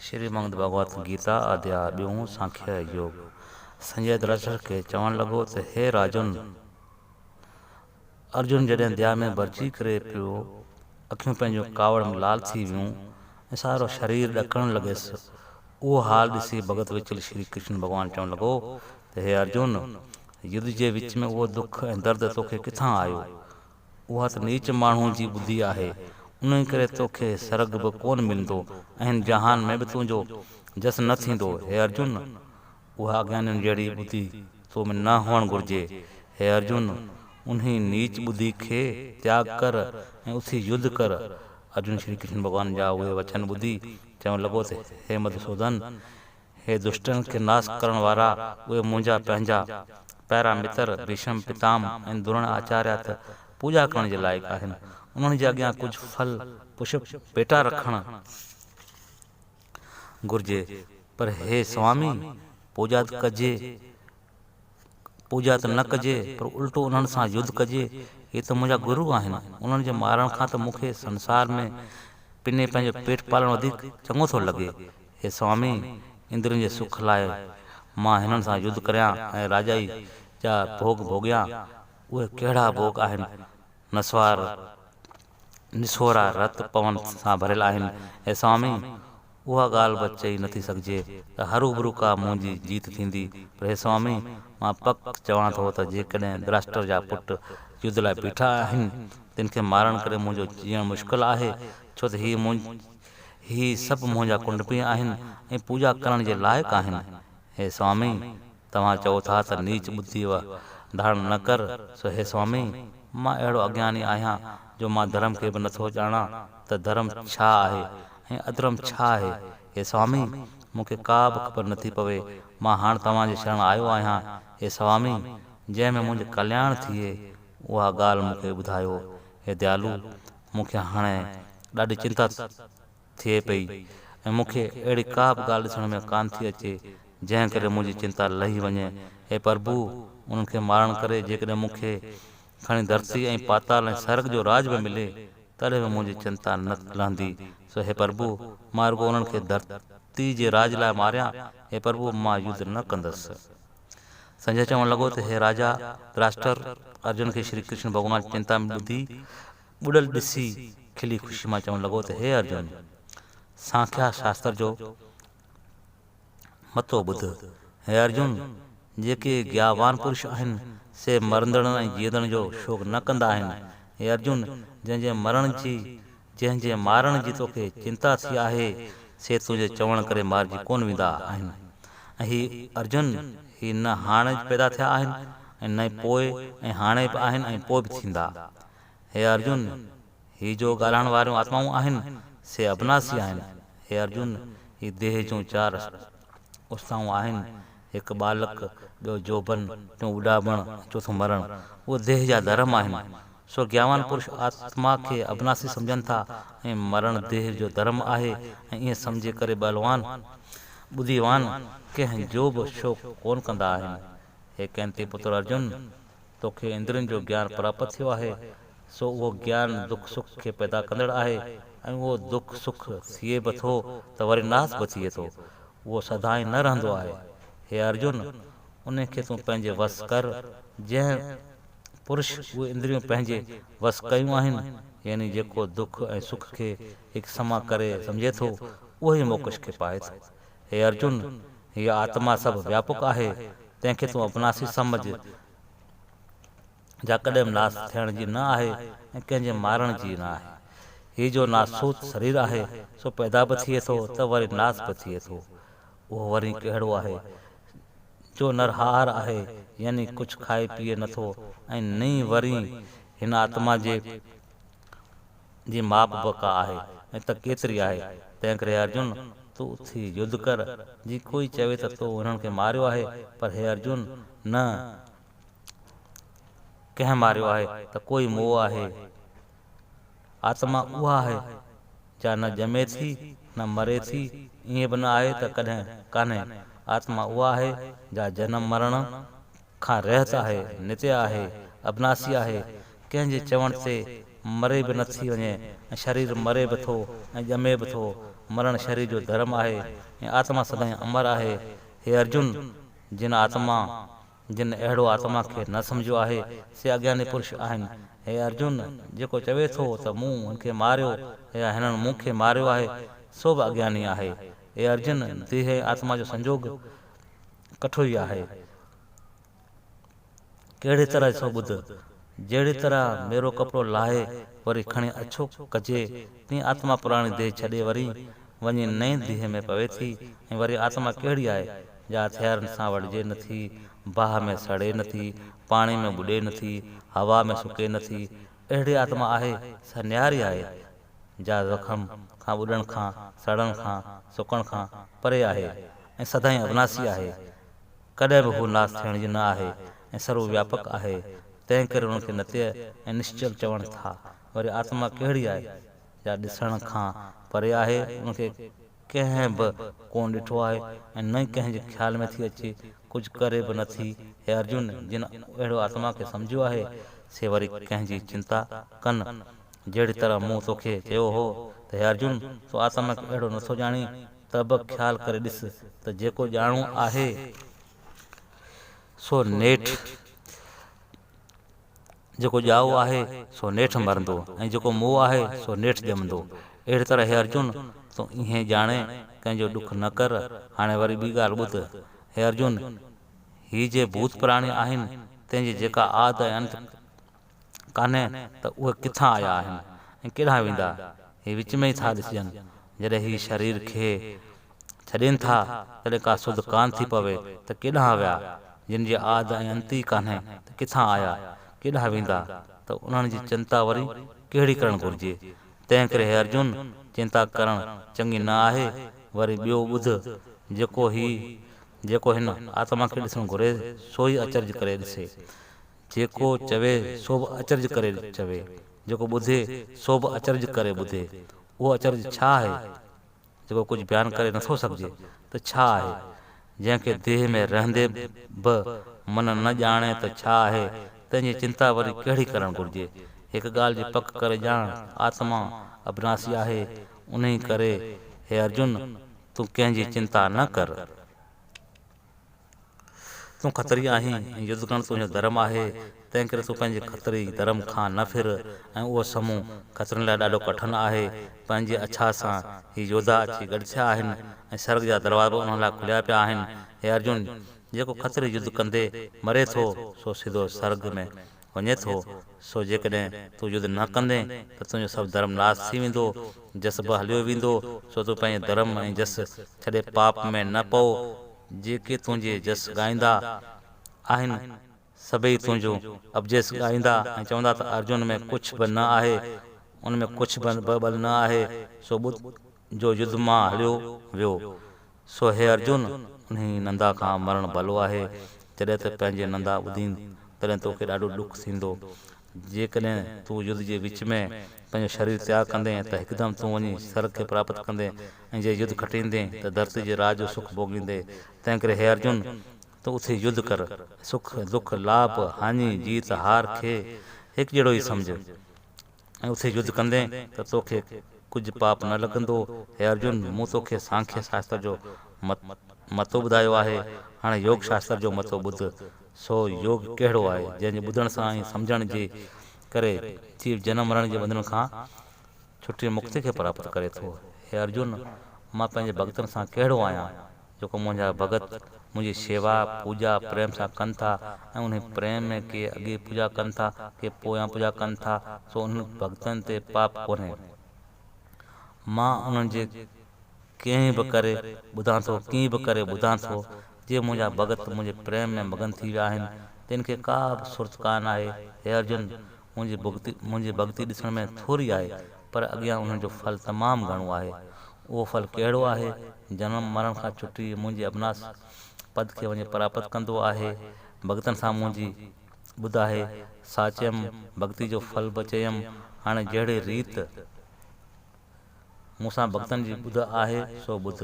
شريمد ڀڳوت گيتا اڌياء ٻيون سانکيه يوگ سنجي ڌرتراشٽر کي چوڻ لڳو ته هي راجن! ارجن جڏهن ديا ۾ ڀرجي ڪري پيو، اکيون پنهنجون ڪاوڙ ۾ لال ٿي ويون ۽ سارو شرير ڏڪڻ لڳس. اهو حال ڏسي ڀڳت وچل شري ڪرشن ڀڳوان چوڻ لڳو ته هي ارجن! يڌ جي وچ ۾ اهو دک ۽ درد توکي ڪٿان آيو؟ اها ته نيچ ماڻهوء جي ٻڌي آهي، انهيء ڪري توکي سرڳ به ڪونه ملندو ۽ هن جهان ۾ به تنهنجو جس نه ٿيندو. هي ارجن! اها اگيانين جهڙي ٻڌي تو ۾ نه هئڻ گهرجي. هي ارجن! انهيء نيچ ٻڌي کي تياڳ ڪر ۽ اٿي يڌ ڪر. ارجن شري ڪرشن ڀڳوان جا اهي وچن ٻڌي چوڻ لڳو ته هي مڌوسودن! هي دشٽن کي ناس ڪرڻ وارا، اهي منهنجا پنهنجا پيارا متر ڀيشم پتام ۽ درڻ آچاريا ته پوڄا ڪرڻ جي لائق آهن. انهن جي اڳيان ڪجهه ڦل پشپ ڀيٽا رکڻ گهرجي. پر هي سوامي! پوڄا ته ڪجي. پوڄا ته نه ڪجي پر الٽو انهن سان يڌ ڪجي، هي ته منهنجا گرو آهن، انهن جي مارڻ کان ته مون کي سنسار ۾ پني پنهنجو پيٽ پالڻ وڌيڪ چڱو ٿو لڳي. هي سوامي! اندرين جي سک لاء مان هنن سان يڌ ڪريان ۽ راجائي جا ڀوڳ ڀوڳيان، اهي ڪهڙا ڀوڳ آهن، نسوار نسورا رت پون سان ڀريل آهن. اي سوامي! اها ڳالهه به چئي نٿي سگهجي ته هروڀرو ڪا منهنجي جيت ٿيندي، پر هي سوامي! مان پڪ چوان ٿو ته جيڪڏهن ڌراشٽر جا پٽ يڌ لاء بيٺا آهن، تن کي مارڻ ڪري منهنجو جيئڻ مشڪل آهي، ڇو ته هي هي سڀ منهنجا ڪنڊپي آهن ۽ پوڄا ڪرڻ جي لائق آهن. هي سوامي! توهان چئو ٿا ته نيچ ٻڌي و ڌارڻ نه ڪر، سو هي سوامي! مان اهڙو اگياني آهيان جو مان ڌرم کي به نٿو ڄاڻان ته ڌرم ڇا آهي ۽ اڌرم ڇا آهي؟ هي سوامي! مون کي ڪا به خبر نٿي پوي، مان هاڻ توهان جي شرڻ آيو آهيان، هي سوامي! جنهن ۾ منهنجو ڪلياڻ ٿئي، اها ڳالهه مون کي ٻڌايو. هي ديالو! مون کي هاڻي ڏاڍي چنتا ٿئي پئي ۽ مون کي اهڙي ڪا به ڳالهه ڏسڻ ۾ ڪانه ٿي اچي، جنهن ڪري منهنجي چنتا لهي وڃي. اي پرڀو! انهن کي مارڻ ڪري جيڪڏهن مون کي کڻي ڌرتي ۽ پاتال ۽ سرڳ جو راڄ به ملي، تڏهن به منهنجي چنتا نه لهندي. سو هي پرڀو! مان رڳو انهن کي ڌرتي جي راڄ لاء ماريان. هي پرڀو! مان يڌ نه ڪندس. سنجي چوڻ لڳو ته هي راجا ڌراشٽر! ارجن کي شري ڪرشن ڀڳوان چنتا ۾ ٻڌي ٻڏل ڏسي کلي خوشي مان چوڻ لڳو ته هي ارجن! سانکيا شاستر جو متو ٻڌ. هي ارجن! جيڪي گياوان پرش آهن، سي مرندڙن ۽ جيئندڙن جو شوق نه ڪندا آهن. هي ارجن! جنهن جي مرڻ جي، جنهن جي مارڻ جي توکي چنتا ٿي آهي، سي تنهنجي چوڻ ڪري مارجي ڪونه ويندا آهن. ۽ هي ارجن! هي نه هاڻي پيدا ٿيا آهن ۽ نه ئي پوء ۽ هاڻي به آهن ۽ پوء به ٿيندا. هي ارجن! هي جو ڳالهائڻ واريون آتمائون آهن، سي ابناسي آهن. هي ارجن! هي ديهه جون چار اوستائون آهن، هڪ ٻالڪ، ٻيو جوڀن، ٽيون ٻڍاپڻ ۽ چوٿون مرڻ. اهي ديهه جا ڌرم آهن. سو گياوان پرش آتما کي ابناسي سمجهن ٿا ۽ مرڻ ديهه جو ڌرم آهي ۽ ائين سمجهي ڪري ٻلوان، ٻڌيوان، ڪنهن جو به شوق ڪونه ڪندا آهن. هي ڪينتي پتر ارجن! توکي اندرين جو گيان پراپت ٿيو آهي، سو اهو گيان دک سک کي پيدا ڪندڙ آهي ۽ اهو دک سک ٿئي به ٿو ته وري ناس به ٿئي ٿو، اهو سدائين نه رهندو آهي. هي ارجن! انهي کي تون پنهنجي وس ڪر، جنهن پرش اهي اندريون پنهنجي وس ڪيون آهن، يعني جيڪو دک ۽ سک کي هڪ سمان ڪري سمجهي ٿو، اهو ئي موڪش کي پائي ٿو. هي ارجن! هيء آتما سڀ وياپڪ آهي، تنهن کي تون اوناسي سمجهه، جا ڪڏهن به ناس ٿيڻ جي نه آهي ۽ ڪنهن جي مارڻ جي نه آهي. هي جو ناسوت سرير آهي، سو پيدا به ٿئي ٿو ته وري ناس به ٿئي ٿو. اهو وري ڪهڙو آهي، جو نرهار آهي، يعني ڪجهه کائي پيئي نٿو ۽ نه ئي وري هن آتما جي جي ماپ به ڪا آهي ۽ ته ڪيتري آهي. تنهنڪري هي ارجن! تون اٿي يڌ ڪر. جي ڪوئي چوي ته تو انهن کي ماريو آهي، پر هي ارجن! نه ڪنهن ماريو آهي ته ڪوئي موئو آهي. آتما اها آهي، جا نه ڄمي ٿي، نه مري ٿي، ائين به نه آهي ته ڪڏهن ڪانهي. آتما اها آهي، جا جنم مرڻ کان رهت آهي، نتيه آهي، ابناسي آهي، ڪنهن جي چوڻ تي مري به نه ٿي وڃي ۽ شرير مري به ٿو ۽ ڄمي به ٿو مرڻ شرير جو ڌرم آهي ۽ آتما سدائين امر آهي. هي ارجن! جن آتما، جن اهڙو آتما کي نه سمجهيو آهي، سي اگياني پرش آهن. هي ارجن! جيڪو چوي ٿو ته مون هن کي ماريو يا هنن مون کي ماريو آهي، سو به اگياني آهي. اي ارجن! ديهه ۽ آتما جو سنجوڳ ڪٺو ئي آهي. ڪهڙي طرح سو ٻڌ. جهڙي طرح ميرو ڪپڙو لاهي وري کڻي اڇو ڪجي، تيئن آتما پراڻي ديهه ڇڏي وري وڃي نئين ديهه ۾ پوي ٿي ۽ وري آتما ڪهڙي آهي، جا هٿيارن سان وڍجي نه ٿي، باهه ۾ سڙي نه ٿي، پاڻي ۾ ٻڏي نه ٿي، هوا ۾ سڪي نه ٿي. اهڙي آتما آهي، سا نياري آهي، جا زخم کان ٻڏڻ کان، سڙڻ کان، سڪڻ کان پري آهي ۽ سدائين ابناسي آهي. ڪڏهن به هو ناس ٿيڻ جي نه آهي ۽ سرو وياپڪ آهي، تنهن ڪري ان کي نتيه ۽ نشچل چون ٿا. وري آتما ڪهڙي آهي، جا ڏسڻ کان پري آهي، ان کي ڪنهن به ڪونه ڏٺو آهي ۽ نه ئي ڪنهن جي خيال ۾ ٿي اچي، ڪجهه ڪري به نه ٿي. هي ارجن! جن اهڙو آتما کي سمجهيو آهي، سي وري ڪنهن جي چنتا ڪن؟ جهڙي طرح مون توکي چيو هو ته هي ارجن! تون آتما کي اهڙو نٿو ڄاڻين، ته به خيال ڪري ڏس ته جيڪو ڄاڻو آهي، سو نيٺ جيڪو ڄائو آهي، سو نيٺ مرندو ۽ جيڪو مئو آهي، سو نيٺ ڄمندو. اهڙي طرح هي ارجن! تون ائين ڄاڻي ڪنهن جو ڏک نه ڪر. هاڻي وري ٻي ڳالهه ٻڌ. هي ارجن! هي جي ڀوت پراڻي آهن، تنهن جي جيڪا آد ۽ انت ڪانهي ته اهي ڪٿان آيا آهن ۽ ڪيڏانهن ويندا؟ هي وچ ۾ ئي ٿا ڏسجن. جڏهن هي شرير کي ڇڏين ٿا، تڏهن ڪا سڌ ڪانه ٿي پوي ته ڪيڏانهن ويا؟ جن جي آد ۽ انت ئي ڪانهي ته ڪٿان آيا، ڪيڏانهن ويندا؟ ته انهن جي چنتا وري ڪهڙي ڪرڻ گهرجي؟ تنهنڪري هي ارجن! چنتا ڪرڻ چڱي نه آهي. وري ٻيو ٻڌ، جيڪو هي جيڪو هن آتما کي ڏسڻ گهري، سو ئي اچرج ڪري ڏسي. جيڪو چوي سو به اچرج ڪري چوي، جيڪو ٻڌي سو به اچرج ڪري ٻڌي. اهو اچرج ڇا آهي، جيڪو ڪجهه بيان ڪري نٿو سگهجي ته ڇا آهي؟ جنهن کي ديهه ۾ رهندي به من نه ڄاڻي ته ڇا آهي، تنهن جي چنتا وري ڪهڙي ڪرڻ گهرجي؟ هڪ ڳالهه جي پڪ ڪري ڄاڻ، آتما ابناسي آهي، انهي ڪري هي ارجن! تون ڪنهن جي چنتا نه ڪر. تون کتري آهين ۽ يڌ ڪرڻ تنهنجو ڌرم آهي، تنهنڪري تون پنهنجي کتري ڌرم کان نه ڦر ۽ اهو سمون کترين لاء ڏاڍو ڪٺن آهي. پنهنجي اڇا سان هي يوڌا اچي گڏ ٿيا آهن ۽ سرڳ جا دروازا به انهن لاء کليا پيا آهن. هي ارجن! جيڪو کتري يڌ ڪندي مري ٿو، سو سڌو سرڳ ۾ وڃي ٿو، سو جيڪڏهن تون يڌ نه ڪندين ته تنهنجو سڀ ڌرم ناس ٿي ويندو، جس به هليو ويندو، سو تون پنهنجي ڌرم ۽ جس ڇڏي پاپ ۾ نه پئو. جيڪي تنهنجي جس ڳائيندا آهن، سڀيئي تنهنجو اپجس ڳائيندا ۽ چوندا ته ارجن ۾ ڪجهه به نه آهي، ان ۾ ڪجهه به ٻل نه آهي، سو ٻڌ جو يڌ مان هليو ويو. سو هي ارجن! انهي نندا کان مرڻ ڀلو آهي. جڏهن ته پنهنجي نندا ٻڌين، تڏهن توکي ڏاڍو ڏک ٿيندو. جيڪڏهن تون يڌ جي وچ ۾ پنهنجو شرير تياڳ ڪندين ته هڪدم تون وڃي سرڳ کي پراپت ڪندين ۽ جي يڌ کٽيندين ته ڌرتي جي راڄ جو سک ڀوڳيندين. تنهنڪري هي ارجن! تون اٿي يڌ ڪر. سک، دک، لاڀ، هاڃي، جيت، هار کي هڪجهڙو ئي سمجهه ۽ اٿي يڌ ڪندين ته توکي ڪجهه پاپ نه لڳندو. هي ارجن! مون توکي سانکيه شاستر جو متو ٻڌايو آهي. هاڻي يوگ شاستر جو متو ٻڌ. سو يوگ ڪهڙو آهي، جنهن جي ٻڌڻ سان ۽ سمجهڻ جي ڪري جيو جنم مرڻ جي ٻنڌڻن کان ڇٽي مڪتي کي پراپت ڪري ٿو. هي ارجن! مان پنهنجي ڀڳتن سان ڪهڙو آهيان، جيڪو منهنجا ڀڳت منهنجي شيوا، پوڄا، پريم سان ڪن ٿا ۽ انهي پريم ۾ ڪي اڳي پوڄا ڪن ٿا، ڪي پويان پوڄا ڪن ٿا، سو انهن ڀڳتن تي پاپ ڪونهي. مان انهن جي ڪنهن به ڪري ٻڌان ٿو، ڪيئن به ڪري ٻڌان ٿو، جي منهنجا ڀڳت منهنجي پريم ۾ مگن ٿي ويا آهن، تن کي ڪا به سرت ڪانه آهي. هي ارجن! منهنجي ڀڳتي منهنجي ڀڳتي ڏسڻ ۾ ٿوري آهي، پر اڳيان انهن جو ڦل تمام گهڻو آهي. اهو ڦل ڪهڙو آهي؟ جنم مرڻ کان ڇٽي منهنجي ابناس پد کي وڃي پراپت ڪندو آهي. ڀڳتن سان منهنجي ٻڌ آهي، سا چيم، ڀڳتي جو ڦل به چيم، هاڻي جهڙي ريت مون سان ڀڳتن جي ٻڌ آهي، سو ٻڌ.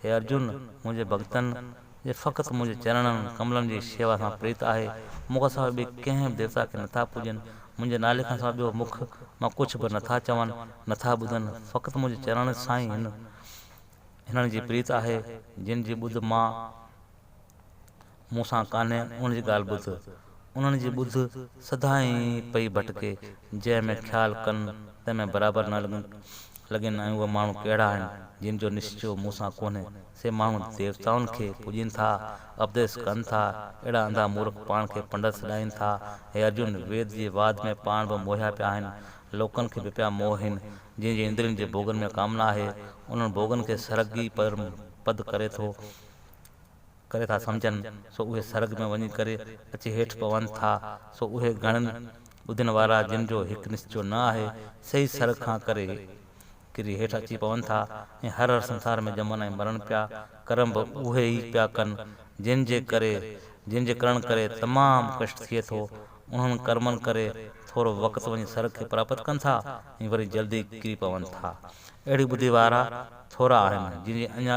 هي ارجن! منهنجي ڀڳتن جي فقط منهنجي چرڻن، ڪملن جي شيوا سان پريت آهي. مون کان سواء ٻئي ڪنهن به ديوتا کي نٿا پوڄين. منهنجي نالي کان سواء ٻيو مک مان ڪجهه به نٿا چون، نٿا ٻڌن. فقط منهنجي چرڻن سان ئي هن انهن جي پريت آهي، جن جي ٻڌ مان مون سان ڪانهي، انهن جي ڳالهه ٻڌ. انهن جي ٻڌ سدائين پئي ڀٽڪي، جنهن ۾ خيال ڪن، تنهن ۾ برابر نه لڳين ۽ اهي ماڻهو ڪهڙا آهن، جن جو نشچو مون سان ڪونهي، سي ماڻهو ديوتائن کي پوڄين ٿا، اپديس ڪن ٿا، اهڙا انڌا مورک پاڻ کي پنڊت سڏائين ٿا. هي ارجن! ويد جي واد ۾ پاڻ به موهيا پيا آهن، لوڪن کي به پيا موهين. جن جي اندرين جي ڀوڳن ۾ ڪامنا آهي، انهن ڀوڳن کي سرڳ ئي پرم پد ڪري ٿو ڪري ٿا سمجهن، سو اهي سرڳ ۾ وڃي ڪري اچي هيٺ پون ٿا، سو اهي گهڻن ٻڌين وارا جن جو هڪ نشچو نه آهي، سي ئي سرڳ کان ڪري ڪري هيٺ اچي پون ٿا ۽ هر هر سنسار ۾ ڄمن ۽ مرن پيا، ڪرم به اهي ئي پيا ڪن، جن جي ڪري جن جي ڪرڻ ڪري تمام ڪشٽ ٿئي ٿو، انهن ڪرمن ڪري ٿورو وقت وڃي سرڳ کي پراپت ڪن ٿا ۽ وري جلدي ڪري پون ٿا. اهڙي ٻڌي وارا ٿورا آهن، جن جي اڃا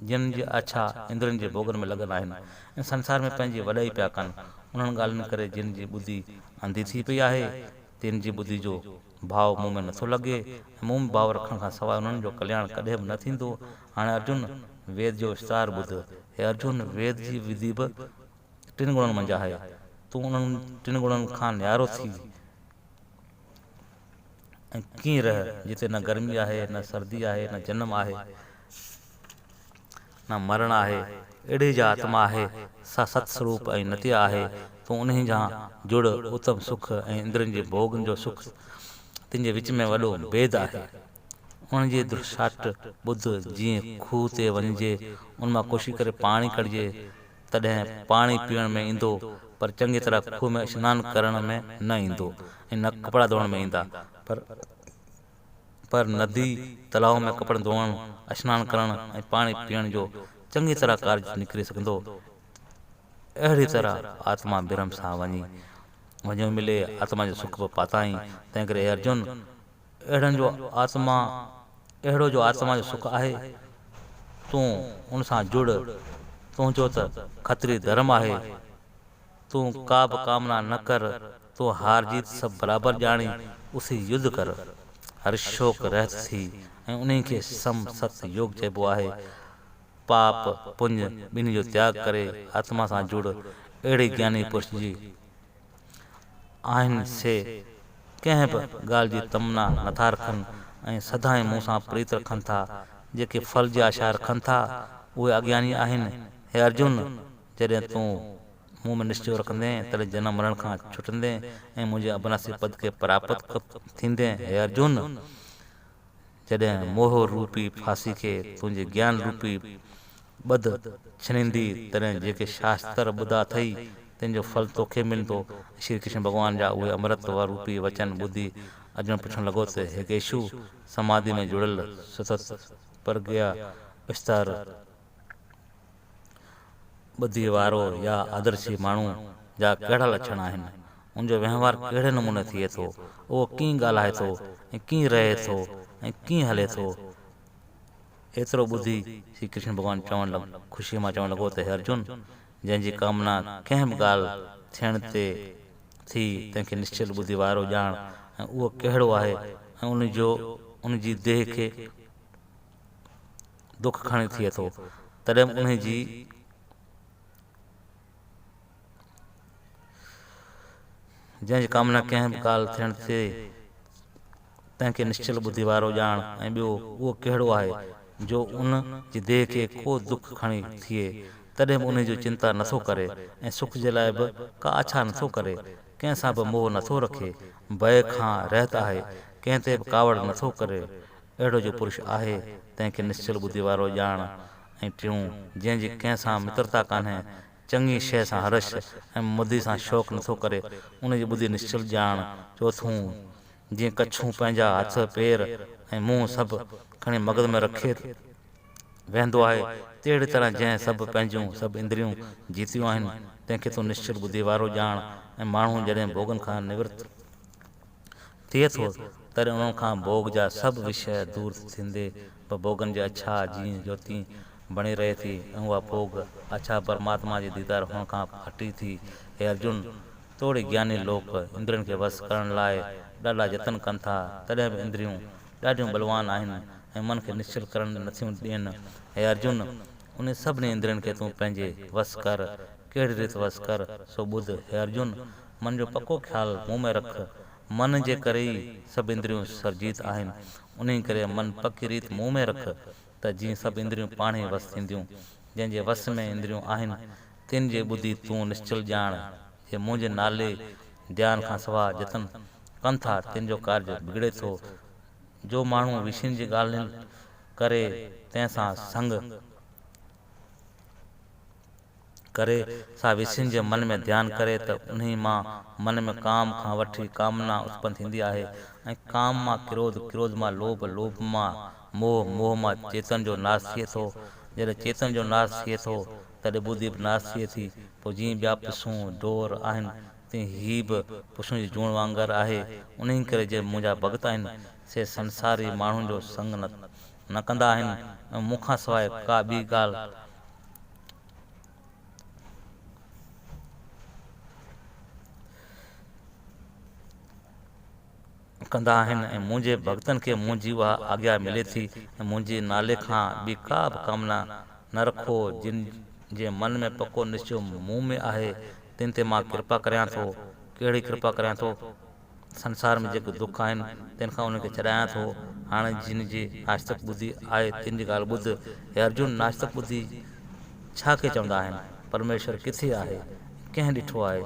جن جي آڇا اندرين جي ڀوڳن ۾ لڳل آهن ۽ سنسار ۾ پنهنجي وڏائي پيا ڪن. انهن ڳالهين ڪري جن جي ٻڌي انڌي ٿي پئي آهي، تن جي ٻڌي جو ڀاء مون ۾ نٿو لڳي ۽ مون ۾ ڀاء رکڻ کان سواء انهن جو ڪلياڻ ڪڏهن به نه ٿيندو. هاڻي ارجن! ويد جو وستار ٻڌ. هي ارجن! ويد جي وڌي به ٽن گڻن منجهه آهي. تون انهن ٽن گڻن کان نيارو ٿي ۽ ڪيئن رهه، جتي نه گرمي آهي، نه سردي آهي، نه جنم آهي، نه مرڻ آهي. اهڙي جا آتما آهي، سا ست سروپ ۽ نتيه آهي. تون انهيء جان جڙ، اتم سک ۽ اندرين جي ڀوڳن جو سک، تن جي وچ ۾ وڏو ڀيد آهي. انهن جي درشاٽ ٻڌ، جيئن کوهه تي وڃجي، ان مان ڪوشش ڪري پاڻي ڪڍجي، تڏهن پاڻي پيئڻ ۾ ايندو، پر چڱيء طرح کوهه ۾ اشنان ڪرڻ ۾ نه ايندو ۽ نه ڪپڙا ڌوئڻ ۾ ايندا، پر پر ندي، تلاء ۾ ڪپڙن ڌوئڻ، اشنان ڪرڻ ۽ پاڻي پيئڻ جو چڱيء طرح ڪارج نڪري سگهندو. اهڙيء طرح آتما برهم سان وڃي وڃيو ملي، آتما جو سک به پاتائين. تنهنڪري اي ارجن! اهڙن جو آتما اهڙو جو آتما جو سک آهي، تون ان سان جڙ، تنهنجو ته کتري ڌرم آهي، تون ڪابه ڪامنا نه ڪر، تون هار جيت سڀ برابر ڄاڻي اٿي يڌ ڪر. هر شوق رهت ٿي ۽ انهي کي سم ست يوگ چئبو آهي. پاپ پڃ ٻنهي جو تياڳ ڪري آتما سان جڙ، اهڙي گياني پرش جي. آهن سي ڪنهن به ڳالهه جي تمنا نٿا رکن ۽ سدائين مون سان پريت رکن ٿا. جيڪي ڦل جي آشا رکن ٿا، اهي اگياني آهن. هي ارجن! جڏهن تون مون ۾ نشچيو رکندين، تڏهن جنم مرڻ کان ڇٽندين ۽ منهنجي ابناسي پد کي پراپت ٿيندين. هي ارجن! جڏهن موهه روپي ڦاسي کي تنهنجي گيان روپي ٻڌ ڇنيندي، تڏهن جيڪي شاستر ٻڌا اٿئي، تن جو ڦل توکي ملندو. ۽ شري ڪرشن ڀڳوان جا اهي امرت روپي وچن ٻڌي ارجن پڇڻ لڳو ته، هي گيشو! سماڌي ۾ جڙيل ستت پرگيا اشتر ٻڌيء وارو يا آدرشي ماڻهو جا ڪهڙا لڇڻ آهن؟ ان جو وهنوار ڪهڙي نموني ٿئي ٿو؟ اهو ڪيئن ڳالهائي ٿو ۽ ڪيئن رهي ٿو ۽ ڪيئن هلي ٿو؟ ايترو ٻڌي شري ڪرشن ڀڳوان چوڻ خوشيء مان چوڻ لڳو ته هي ارجن! جنهن جي ڪامنا ڪنهن به ڳالهه ٿيڻ تي ٿي، تنهن کي نشچل ٻڌي وارو ڄاڻ ۽ اهو ڪهڙو آهي ۽ ان جو ان جي ديهه کي دک کڻي ٿئي ٿو، تڏهن به انهي جي جنهن جي ڪامنا ڪنهن به ڳالهه ٿيڻ ٿئي، تنهن کي نشچل ٻڌي وارو ڄاڻ ۽ ٻيو اهو ڪهڙو آهي، جو ان جي ديهه کي ڪو دک کڻي ٿئي، تڏهن به انهي جو چنتا نٿو ڪري ۽ سک جي لاء به ڪا آڇا نٿو ڪري، ڪنهن سان به موهه نٿو رکي، ڀئه کان رهت آهي، ڪنهن تي به ڪاوڙ نٿو ڪري، اهڙو جو پرش آهي، تنهن کي نشچل ٻڌي وارو ڄاڻ ۽ ٽيون، جنهن جي ڪنهن سان مترتا ڪانهي، چڱي شيء سان هرش ۽ مدي سان شوق نٿو ڪري، ان جي ٻڌي نشچل ڄاڻ. چوٿون، جيئن ڪڇون پنهنجا هٿ، پير ۽ منهن سڀ کڻي مغز ۾ رکي ويهندو آهي، تهڙي طرح جنهن سڀ پنهنجون سڀ اندريون جيتيون آهن، تنهن کي تون نشچل ٻڌي وارو ڄاڻ ۽ ماڻهو جڏهن ڀوڳن کان نورت ٿئي ٿو، تڏهن انهن کان ڀوڳ جا سڀ وشيه دور ٿيندي به ڀوڳن جي اڇا جيئن جو تيئن بڻي رهي ٿي ۽ اها ڀوڳ اڇا پرماتما جي ديدار هئڻ کان هٽي ٿي. هي ارجن! توڙي گياني لوڪ اندرين کي وس ڪرڻ لاء ڏاڍا جتن ڪن ٿا، تڏهن به اندريون ڏاڍيون ٻلوان آهن. ۽ من کي نشچل ڪرڻ نٿيون ڏين. اي ارجن! انهن سڀني اندرين کي تون پنهنجي وس ڪر. ڪهڙي ريت وس ڪر، سو ٻڌ. هي ارجن! من جو پڪو خيال مون ۾ رک. من جي ڪري ئي سڀ اندريون سرجيت آهن. انهيء ڪري من پڪي ريت مون ۾ رک ته جيئن سڀ اندريون پاڻهي وس ٿينديون. جنهن جي وس ۾ اندريون آهن، تن جي ٻڌي تون نشچل ڄاڻ. جي منهنجي نالي ڌيان کان سواء جتن ڪن ٿا، تن جو ڪارج بگڙي ٿو. جو ماڻهو وشين جي ڳالهين ڪري، تنهن سان سنگ ڪري، سا وشين جي من ۾ ڌيان ڪري ته انهي مان من ۾ ڪام کان وٺي ڪامنا اتپن ٿيندي آهي ۽ ڪام مان ڪروڌ، ڪروڌ مان لوڀ، لوڀ مان موهه، موهه مان چيتن جو ناس ٿئي ٿو. جڏهن چيتن جو ناس ٿئي ٿو، تڏهن ٻڌي به ناس ٿئي ٿي. پوء جيئن ٻيا پسون، ڍور، آهن، تيئن هي به پسون جي جوڻ وانگر آهي. انهيء ڪري جي منهنجا ڀڳت آهن، سي سنساري ماڻهن جو سنگ نه ڪندا آهن ۽ مون کان سواء ڪا ٻي ڳالهه ڪندا آهن ۽ منهنجي ڀڳتن کي منهنجي اها آگيا ملي ٿي ۽ منهنجي نالي کان ٻي ڪا به ڪامنا نه رکو، جن جي من ۾ پڪو نشچو مون ۾ آهي، تن تي مان ڪرپا ڪريان ٿو. ڪهڙي ڪرپا ڪريان ٿو؟ سنسار ۾ جيڪي دک آهن، تن کان انهن کي ڇڏايان ٿو. هاڻي جن جي ناستڪ ٻڌي آهي، تن جي ڳالهه ٻڌ. هي ارجن! ناستڪ ٻڌي ڇا کي چوندا آهن؟ پرميشور ڪٿي آهي ۽ ڪنهن ڏٺو آهي؟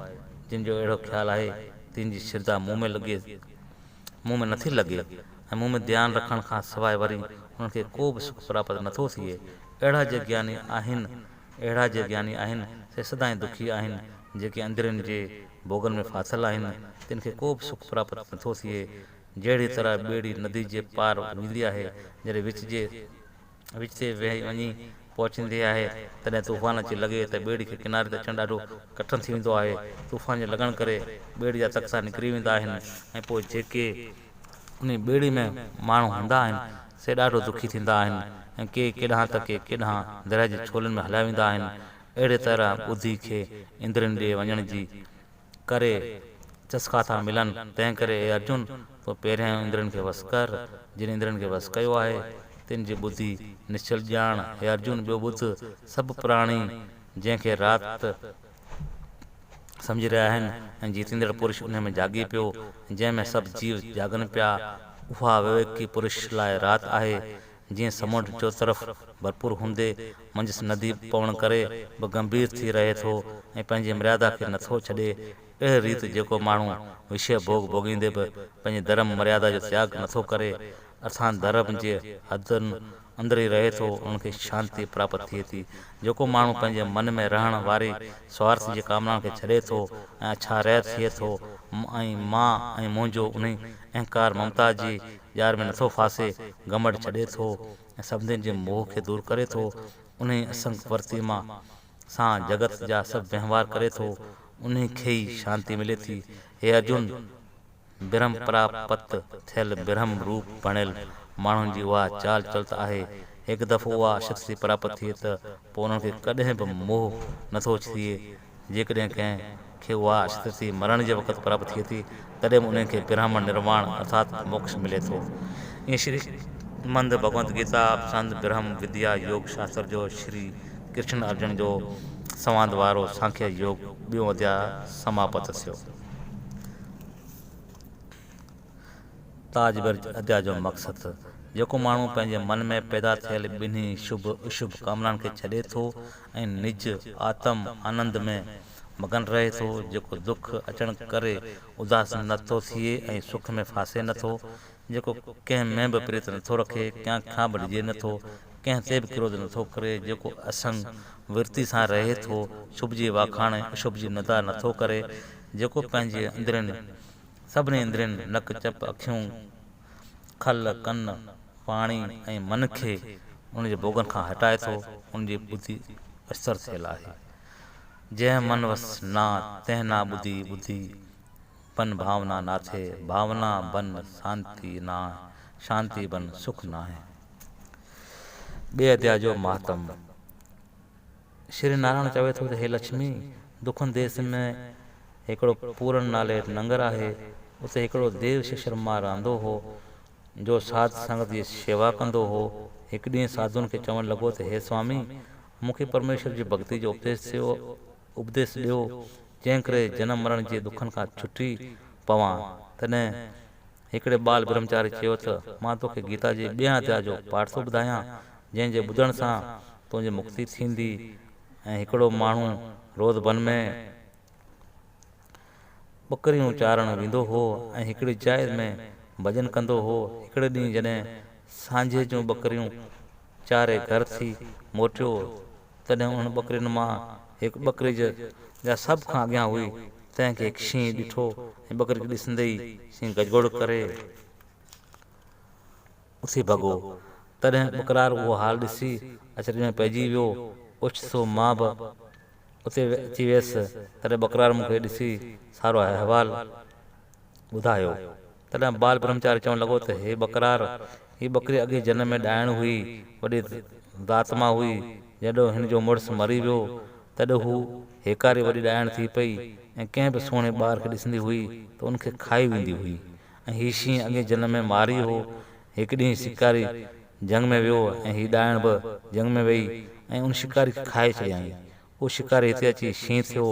جن جو اهڙو خيال آهي، تن جي شرڌا مون ۾ لڳي مون ۾ نٿي لڳي ۽ مون ۾ ڌيان رکڻ کان سواء وري انهن کي ڪو به سک پراپت نٿو ٿئي. اهڙا جي گياني آهن، اهڙا جي گياني آهن، سي سدائين دکي آهن. جيڪي اندرين جي ڀوڳن ۾ ڦاٿل آهن، تن کي ڪو به سک پراپت نٿو ٿئي. جهڙيء طرح ٻيڙي ندي جي پار ويندي آهي، جڏهن وچ جي وچ تي وڃي پهچندي آهي، تڏهن طوفان اچي لڳي ته ٻيڙي کي ڪناري تي اچڻ ڏاڍو ڪٺن ٿي ويندو آهي. طوفان جي لڳڻ ڪري ٻيڙي جا تختا نڪري ويندا آهن ۽ پوء جيڪي انهي ٻيڙي ۾ ماڻهو هوندا آهن، سي ڏاڍو دکي ٿيندا آهن ۽ ڪي ڪيڏانهن ته ڪي ڪيڏانهن درياهه جي ڇولين ۾ هليا ويندا آهن. اهڙيء طرح ٻڌي کي اندرين ڏي وڃڻ جي ڪري چسڪا ٿا ملن، تنهنڪري اي ارجن! تون پهريائين اندرين کي وس ڪر، جن اندرين کي وس ڪيو آهي، تن جي ٻڌي نشچل ڄاڻ. اي ارجن! ٻيو ٻڌ، سڀ پراڻي جنهن کي رات سمجهي رهيا آهن ۽ جيتيندڙ پرش انهي ۾ جاڳي پيو، جنهن ۾ سڀ جيو جاڳن پيا، اها وويڪي پرش لاء رات آهي، جيئن سمنڊ چوطرف ڀرپور هوندي منجهس ندي پوڻ ڪري به گنڀير ٿي رهي ٿو ۽ پنهنجي مريادا کي نٿو ڇڏي، اهڙي ريت جيڪو ماڻهو وشيه ڀوڳ ڀوڳيندي به پنهنجي ڌرم مريادا جو تياڳ نٿو ڪري، ارٿات ڌرم جي حدن اندر ئي رهي ٿو، ان کي شانتي پراپت ٿئي ٿي. جيڪو ماڻهو پنهنجي من ۾ رهڻ واري سوارٿ جي ڪامنائن کي ڇڏي ٿو ۽ اڇا رهت ٿئي ٿو ۽ مان ۽ منهنجو انهي اهنڪار ممتا جي ڄار ۾ نٿو ڦاسي، گهمنڊ ڇڏي ٿو ۽ سڀني جي موهه کي دور ڪري ٿو، انهيء اسنگ ورتي مان سان جڳت جا سڀ وهنوار ڪري ٿو، انهيء کي ئي شانتي ملي ٿي. هي ارجن! برهم پراپت ٿيل برهم روپ بڻيل ماڻهن جي اها چال چلت آهي. هڪ دفعو اها شڪتي پراپت ٿئي ته پوء انهن کي ڪڏهن به موهه نٿو ٿئي. جيڪڏهن ڪنهن کي اها استٿي مرڻ جي وقت پراپت ٿئي ٿي، تڏهن به انهن کي برهمڻ نرواڻ ارٿات موڪش ملي ٿو. ائين شري مند ڀڳونت گيتا سنت برهم وديا يوگ شاستر جو شري ڪرشن ارجن جو سنواد وارو سانکيه يوگ ٻيون اڌياء سماپت ٿيو. تاج برج اڌياء جو مقصد، جيڪو ماڻهو پنهنجي من ۾ پيدا ٿيل ٻنهي شڀ اشڀ ڪامنائن کي ڇڏي ٿو ۽ نج آتم آنند ۾ مگن رهي ٿو، جيڪو دک اچڻ ڪري اداس نه ٿو ٿئي ۽ سک ۾ ڦاسي نه ٿو، جيڪو ڪنهن ۾ به پريت نه ٿو رکي، ڪنهن کان به ڊڄي نه ٿو، ڪنهن تي به ڪروڌ نه ٿو ڪري، جيڪو اسنگ ورتي سان رهي ٿو، شڀ جي واکاڻ ۽ اشڀ جي نندا نه ٿو ڪري، جيڪو پنهنجي اندرين سڀني اندرين، نڪ، چپ، اکيون، کل، ڪن، پاڻي ۽ من کي ان جي ڀوڳن کان هٽائي ٿو، ان جي ٻڌي اشتر ٿيل آهي. جنهن من وس نا، تنهن نا ٻڌي، ٻڌي بن ڀاونا ناٿي، ڀاونا بن سانتي ناهه، شانتي بن سک ناهه. ٻئي اڌياء جو مهاتم. شري نارائڻ چوي ٿو ته هي لڇمي! دکن ديس ۾ هڪڙو پورن نالي ننگر آهي، اتي هڪڙو ديو ششرما رهندو هو. جو ساڌ سنگت جي شيوا ڪندو هو. هڪ ڏينهن ساڌوئن کي چوڻ لڳو ته هي سوامي! مون کي پرميشور جي ڀڳتي جو اپديس ڏيو، جنهن ڪري جنم مرڻ جي ڏکن کان ڇٽي پوان. تڏهن هڪڙي ٻال برهمچاري چيو ته مان توکي گيتا جي ٻئين اڌياء جو پاٺ ٿو ٻڌايان، جنهن جي ٻڌڻ سان تنهنجي مڪتي ٿيندي. ۽ هڪڙو ماڻهو روز بن ۾. ٻڪريون چارڻ ويندو هو ۽ هڪڙي جاء ۾ ڀڄن ڪندو هو. هڪڙي ڏينهن جڏهن سانجهيء جون ٻڪريون چاري گهر ٿي موٽيو، تڏهن انهن ٻڪرين مان هڪ ٻڪري جا سڀ کان اڳيان هئي، تنهن کي هڪ شينهن ڏٺو ۽ ٻڪري کي ڏسندي ئي شينهن گجگوڙ ڪري اٿي ڀڳو. تڏهن ٻڪرار اهو حال ڏسي اچرج ۾ پئجي ويو. اوچتو مان به اتي اچي ويس، تڏهن ٻڪرار مون کي ڏسي سارو احوال ٻڌايو. تڏهن بال برهمچاري چوڻ لڳو ته هي ٻڪرار! هيء ٻڪري اڳئين جنم ۾ ڏائڻ هئي، وڏي ذات مان هئي. جڏهن هن جو مڙس مري ويو، تڏهن هوء هيڪاري وڏي ڏائڻ ٿي پئي ۽ ڪنهن به سهڻي ٻار کي ڏسندي هئي ته ان کي کائي ويندي هئي ۽ هي شينهن اڳئين جنم ۾ مارئي هو. هڪ ڏينهن شڪاري جهنگ ۾ ويو ۽ هي ڏائڻ به جهنگ ۾ ويئي ۽ ان شڪاري کي کائي ڇڏيائين. اهو شڪاري هتي اچي شينهن ٿيو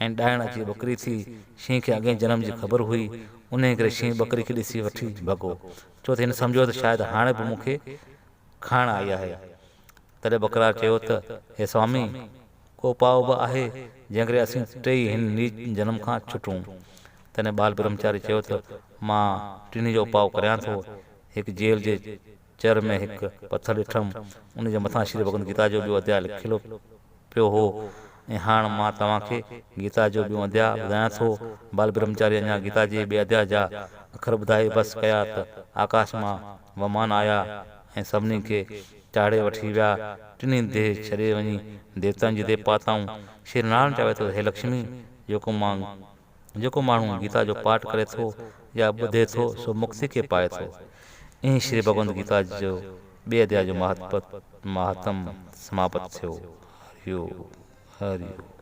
۽ ڏائڻ اچي ٻڪري ٿي. شينهن کي اڳئين جنم جي خبر هئي، انهيء ڪري شينهن ٻڪري کي ڏسي وٺي ڀڳو، ڇو ته هن سمجهيو ته شايد هاڻي به مون کي کائڻ آئي آهي. تڏهن ٻڪرار چيو ته، هي سوامي! ڪو اپاء به آهي، جنهن ڪري اسين ٽيئي هن نيچ جنم کان ڇٽون؟ تڏهن ٻال برهمچاري چيو ته، مان ٽنهي جو اپاء ڪريان ٿو. هڪ جيل جي چر ۾ هڪ پٿر ڏٺم، ان جي مٿان شري ڀڳوت گيتا جو ٻيو اڌياء لکيل پيو هو ۽ هاڻ مان توهان کي گيتا جو ٻيون اڌياء ٻڌايان ٿو. بال برهمچاري اڃا گيتا جي ٻئي اڌياء جا اکر ٻڌائي بس ڪيا ته آڪاش مان ومان آيا ۽ سڀني کي چاڙهي وٺي ويا. ٽنهي ديهه ڇڏي وڃي ديوتائن جي ديهه پاتائون. شري نارائڻ چوي ٿو ته هي لڪشمي! جيڪو ماڻهو گيتا جو پاٺ ڪري ٿو يا ٻڌي ٿو سو مڪتي کي پائي ٿو. ائين شري ڀڳونت گيتا جو ٻئي اڌياء جو مهاتم سماپت ٿيو. هري اوم هري اوم.